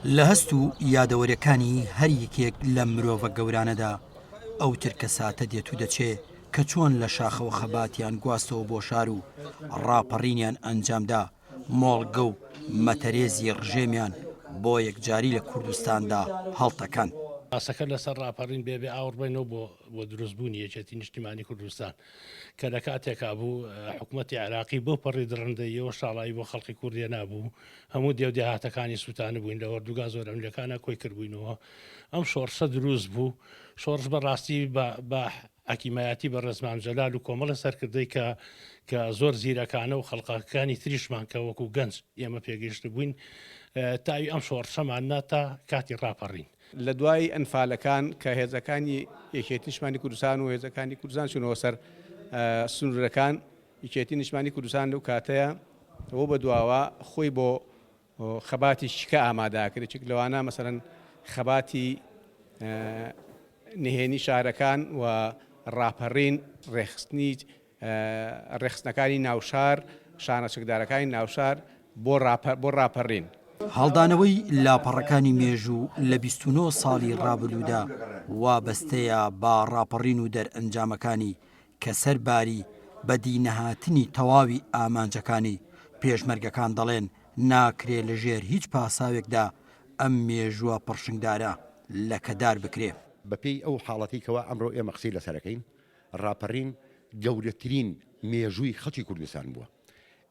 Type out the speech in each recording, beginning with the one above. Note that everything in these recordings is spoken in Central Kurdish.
لە هەست و یادەوەریەکانی هەر یەکێک لەم مرۆڤە گەورانەدا ئەو چرکەساتە دێت و دەچێ کە چۆن لە شاخەوە خەباتیان گواستەوە بۆ شار و ڕاپەڕینیان ئەنجامدا، مۆڵگە و مەتەرێزی ڕژێمیان بۆ یەکجاری لە کوردستاندا هەڵتەکاند. باسەکە لەسەر ڕاپەڕین بێ بێ ئاوڕ بەینەوە بۆ بۆ دروستبوونی یەکێتی نیشتیمانی کوردستان کە لە کاتێکا بوو حکومەتی عێراقی بەو پەڕی دڕندەییەوە شاڵاوی بۆ خەڵکی کورد هێنابوو هەموو دێو دێهاتەکانی سووتانبووین لە ئۆردوگا زۆرەملێکانا کۆی کردبووینەوە ئەم شۆڕشە دروست بوو شۆڕش بە ڕاستی بە بە حەکیمایەتی بەڕێز مام جەلال و کۆمەڵە سەرکردەی کە کە زۆر زیرەکانە و خەڵقەکانی تریشمان کە وەکو گەنج ئێمە پێگەیشتبووین تاوی ئەم شۆڕشەمان نا تا کاتی ڕاپەڕین. لە دوای ئەنفالەکان کە هێزەکانی یەکێتی نیشتمانی کوردستان و هێزەکانی کوردستان چوونەوە سەر سنوورەکان، یەکێتی نیشتمانی کوردستان لەو کاتەیە و بە دواوە خۆی بۆ خەباتی شکە ئامادە کرد، یەکێک لەوانە مەسەلەن خەباتی نهێنی شارەکان و ڕاپەڕین، ڕێکخستنی ڕێکخستنەکانی ناوشار، شانە چەکدارەکانی ناوشار بۆ ڕاپەڕین. هەڵدانەوەی لاپەڕەکانی مێژوو لە 29 ساڵی ڕابردوودا وابەستەیە بە ڕاپەڕین و دەرئەنجامەکانی کە سەر باری بەدی نەهاتنی تەواوی ئامانجەکانی، پێشمەرگەکان دەڵێن ناکرێ لە ژێر هیچ پاساوێکدا ئەم مێژووە پڕشنگدارە لەکەدار بکرێ. بەپێی ئەو حاڵەتەی کەوا ئەمڕۆ ئێمە قسەی لەسەر ئەکەین، ڕاپەڕین گەورەترین مێژووی خەڵکی کوردستان بووە.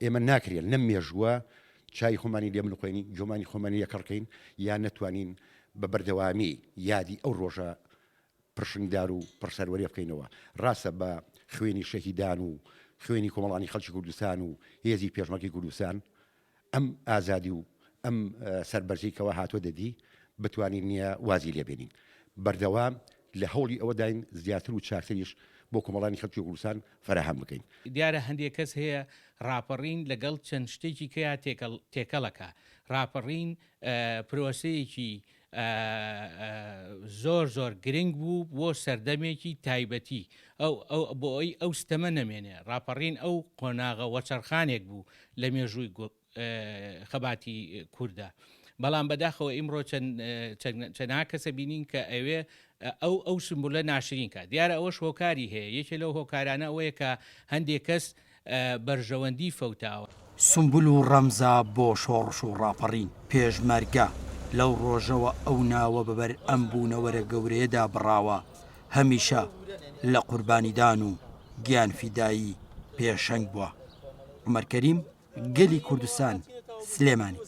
ئێمە ناکرێ لەم مێژووە چای خۆمانی لێ بنوقێنین، گوێمانی خۆمانی لێ کەڕ کەین یا نەتوانین بە بەردەوامی یادی ئەو ڕۆژە پرشنگدار و پڕ سەروەریە بکەینەوە. ڕاستە بە خوێنی شەهیدان و خوێنی کۆمەڵانی خەڵکی کوردستان و هێزی پێشمەرگەی کوردستان ئەم ئازادی و ئەم سەربەرزی کەوا هاتووە دەدی بتوانین نییە وازی لێ بێنین. بەردەوام لە هەوڵی ئەوەداین زیاتر و چاکتریش بۆ کۆمەڵانی خەڵکی کوردستان فەراهەم بکەین. دیارە هەندێک کەس هەیە ڕاپەڕین لەگەڵ چەند شتێکی کەیا تێکەڵ تێکەڵەکا. ڕاپەڕین پرۆسەیەکی زۆر زۆر گرنگ بوو بۆ سەردەمێکی تایبەتی ئەو ئەو بۆ ئەوی ئەو ستەمە نەمێنێ ڕاپەڕین ئەو قۆناغە وەچەرخانێک بوو لە مێژووی خەباتی کووردا بەڵام بەداخەوە ئیمڕۆ چەندها کەسە بینین کە ئەوێ ئەو ئەو سمبولە ناشرین کە دیارە ئەوەش هۆکاری هەیە یەکێ لەو هۆکارانە ئەوەیە کە هەندێک کەس بەرژەوەندی فەوتاوە. سومبول و ڕەمزە بۆ شۆڕش و ڕاپەڕین. پێشمەرگە، لەو ڕۆژەوە ئەو ناوە بەبەر ئەم بوونەوەرە گەورەیەدا بڕاوە، هەمیشە لە قوربانیدان و گیانفیدایی پێشەنگ بووە. عومەر کەریم، گەلی کوردستان، سلێمانی.